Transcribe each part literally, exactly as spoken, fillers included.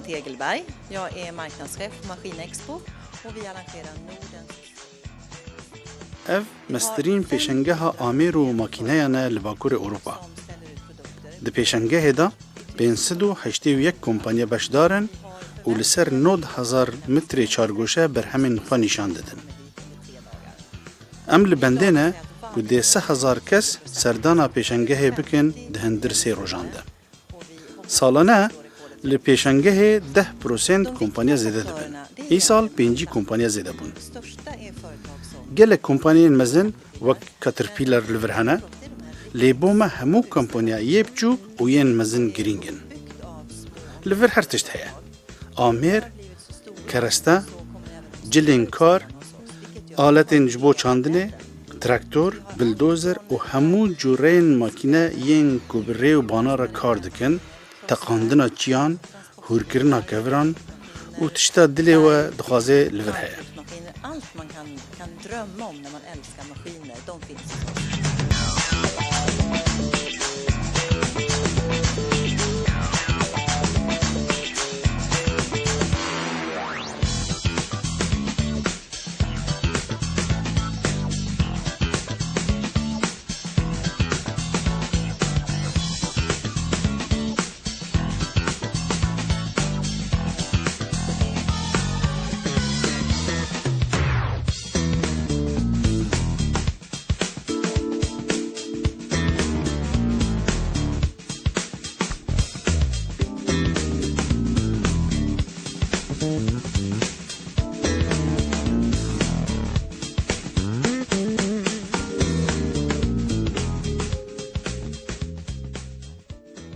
Tegelberg. Jag är marknadschef på Maskinexpo och vi arrangerar Nordens Ev mestirîn pêşengeha amêr û makîneyan e li Bakurê Ewropa. Di pêşengehê de pênc sed û heştê û yek kompanya beşdar in û li ser nod hezar metrê çargoşe berhemên xwe nîşan didin. Em li bendê ne ku dê sê hezar kes serdana pêşengehê bikin di hindir sê rojan de. Salane li pêşengehê deh prosent kompanya zêde dibin. Îsal pêncî kompanya zêde bûn. Gelek kompanyayên mezin wek Caterpillar li vir hene, lê bo me hemû kompanya yê biçûk û yên mezin girîng in. Li vir her tişt heye. Amêr, kereste, cilên kar, aletên ji bo çandinê, traktor, bildozer û hemû cûreyên makîne yên ku bi rê û bana re kar dikin, teqandina çiyan, hûrkirina keviran û tişta dilê we dixwaze li vir heye. Allt man kan, kan drömma om när man älskar maskiner, de finns hos oss.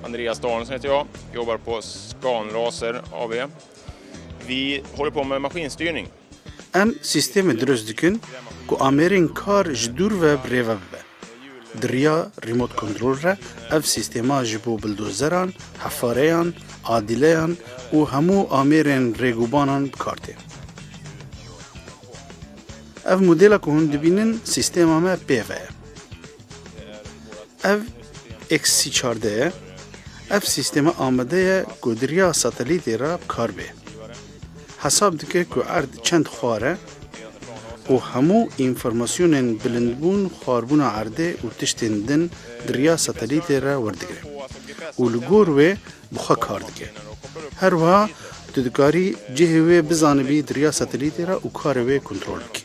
Andreas Danielsson heter jag, jobbar på Scanlaser A B. Vi håller på med maskinstyrning. Em sîstemê dirust dikin ku amêrên kar ji dûr ve bi rê ve bibe. Di riya remote control re ev sîstema ji bo bildozeran, hefareyan, adîleyan û hemû amêrên rêgûbanan bi kar tê. Ev modela ku hûn dibînin sîstema me pê ve ye. Ev X C çardeh ye. Ev sîsteme amade ye ku di riya satelîtê re bi kar bê. Hesab dike ku erd çend xwar e û hemû înformasyonên bilindbûn, xwarbûna erdê û tiştên din di riya satelîtê re werdigire û li gor wê bi xwe kar dike. Her wiha tu dikarî cihê wê bizanibî di riya satelîtê re û karê wê kontrol bikî.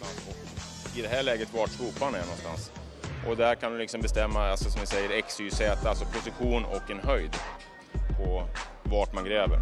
I det här läget vart skopan är någonstans. Och där kan du liksom bestämma, alltså som vi säger, X, Y, Z, alltså position och en höjd på vart man gräver.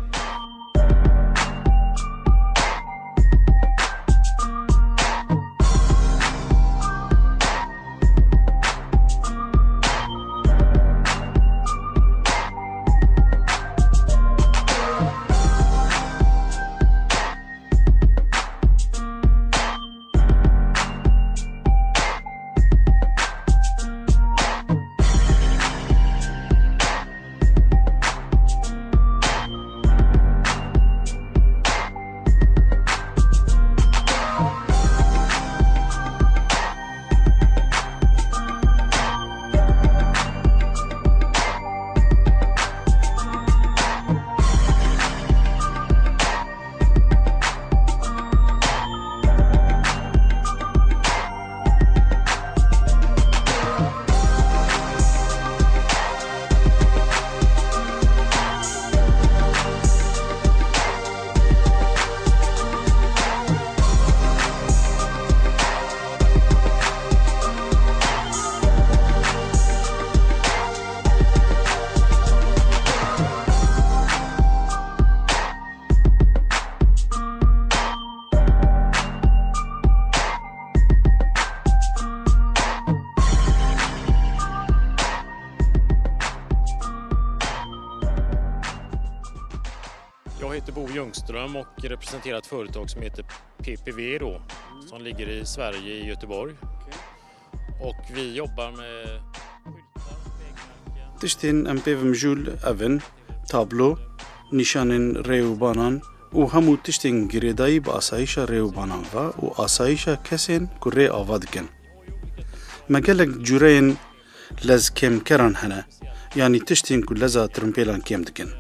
Jag heter Bo Ljungström och representerar ett företag som heter P P V då, som ligger i Sverige, i Göteborg. Och vi jobbar med skyltar, vägmärken. Tiştên em pê ve mijûl ev in: tablo, nîşanên rê û banan û hemû tiştên girêdayî bi asayîşa rê û banan ve û asayîşa kesên ku rê ava dikin. Me gelek cûreyên lezkêmkeran hene, yanî tiştên ku leza tirimpêlan kêm dikin.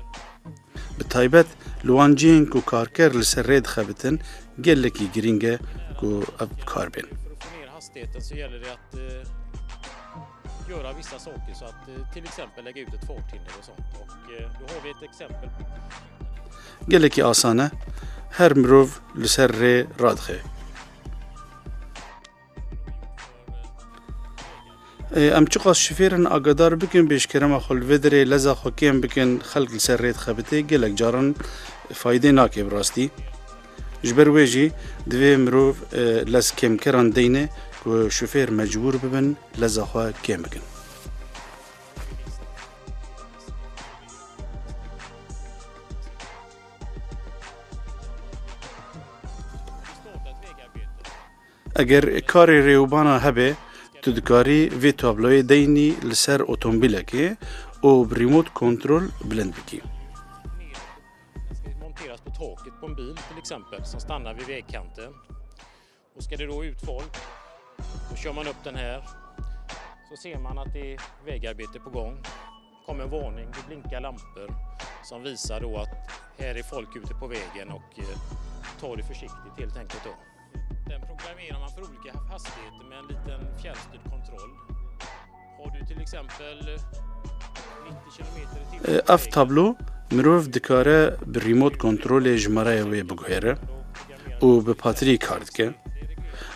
Bi taybet Li wan cihên ku karker li ser rê dixebitin, gelekî girîng e ku ev bi kar bên. För att få ner hastigheten så gäller det att, eh, göra vissa saker så att, eh, till exempel lägga ut ett farthinder och sånt. Och, eh, då har vi ett exempel. Gelekî asan e. Her mirov li ser rê radixe. Ê, em çiqas şofêrin agadar bikin, bê ji kerema xwe li vê derê leza xwe kêm bikin, xelk li ser rê dixebitê, gelek caran faydê nake bi rastî. Ji ber wê jî divê mirov, e, lez kêmkeran deyne ku şofêr mecbûr bibin leza xwe kêm bikin. Eger karê rêwbana hebe, tu dikarî vê tabloyê deynî li ser otomobîlekê û bi remote kontrol bilind bikî. Den ska monteras på taket på en bil till exempel som stannar vid vägkanten. Och ska det då ut folk, då kör man upp den här. Så ser man att det är vägarbete på gång. Kommer en varning, det blinkar lampor som visar då att här är folk ute på vägen och, eh, ta det försiktigt helt enkelt då. Den programmerar man för olika hastigheter med en liten fjärrstyrd kontroll. Har du till exempel nittio kilometer i timmen på vägen. Ev tablo mirov dikare bi remote kontrolê jimareyê wê biguhere û bi patirî kar dike.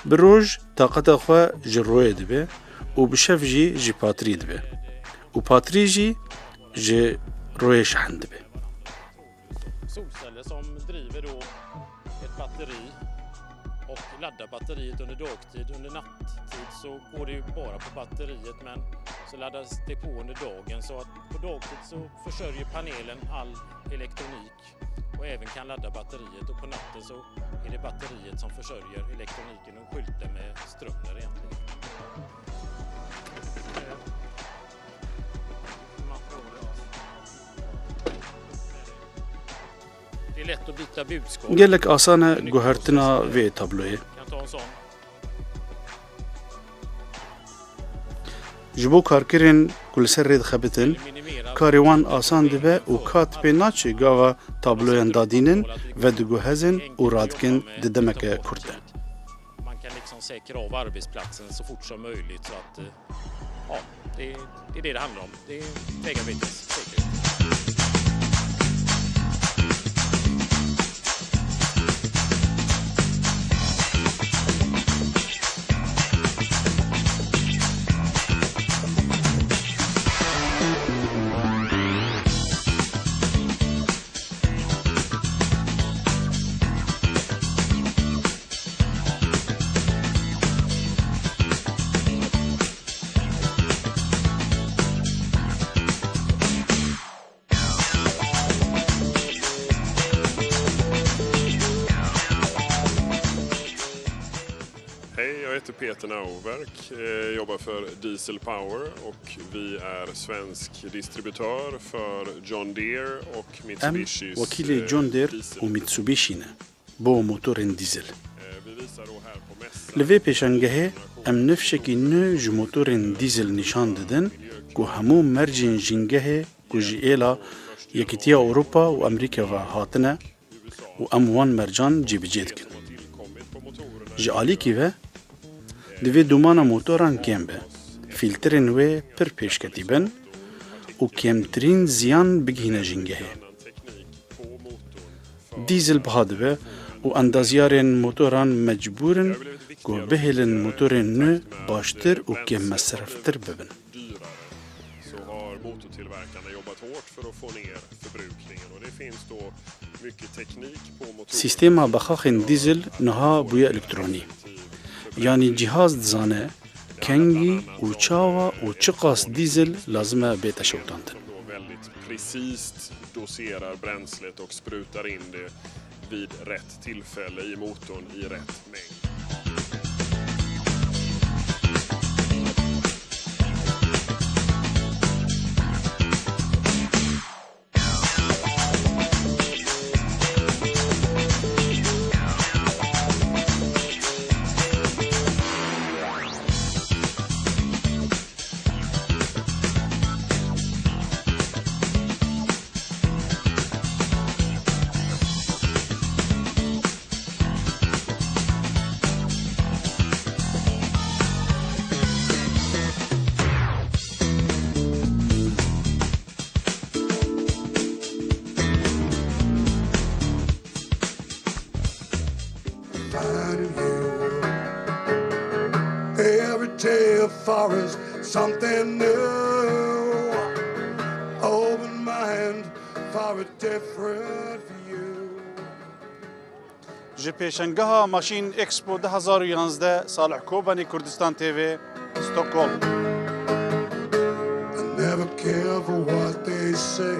Bi roj taqeta xwe ji royê dibe û bi şev jî ji patirî dibe û patirî jî ji royê şehin dibe. Solceller som driver då ett batteri och laddar batteriet under dagtid. Under nattid så går det ju bara på batteriet, men så laddas det på under dagen, så att på dagtid så försörjer panelen all elektronik och även kan ladda batteriet, och på natten så är det batteriet som försörjer elektroniken och skylten med ström där egentligen. Det är lätt att byta budskap. Gelek asan e guhertina vê tabloyê. Kan ta en sån. Ji bo karkerên ku li ser rê dixebitin, karê wan asan dibe û kat pê naçe gava tabloyan dadînin, vediguhezin û radikin di demeke kurt de. Man kan liksom säkra av arbetsplatsen så fort som möjligt, så att, eh, ja, det, det är det det handlar om. Det är vägarbetets säkerhet. Hej, jag heter Peter Nauverk, eh, jobbar för Diesel Power och vi är svensk distributör för John Deere och Em Mitsubishis, wekîlê eh, John Deere diesel. Û Mitsubishi ne bo motorên dîzel. Eh, vi visar då här på mässan. Li vê pêşangehê em nifşekî nû ji motorên dîzel nîşan didin ku hemû mercên jîngehê ku ji êla Yekîtiya Ewropa û Amerîka ve hatine û em wan mercan cîbicî dikin. Ji alîkî ve divê domana motoran kêm be, fîltirên wê pir pêşketî bin û kêmtirîn ziyan bigihîne jîngehê. Dîzel biha dibe û endazyarên motoran mecbûr in ku bihêlin motorên nû baştir û kêmmesreftir bibin. Så har motortillverkarna jobbat hårt för att få ner förbrukningen och det finns då mycket teknik på motorerna. Sîstema bexaxên dîzel niha bûye elektronî. Yanî cîhaz dizane kengî û çawa û çiqas dîzel lazim e bête şewitandin. Som då väldigt precist doserar bränslet och sprutar in det vid rätt tillfälle i motorn i rätt mängd. Till for is something new. Open mind for a different view. Ji pêşengeha Machine Expo du hezar û yanzdeh, Salih Kobanî, Kurdistan T V, Stockholm. I never care for what they say.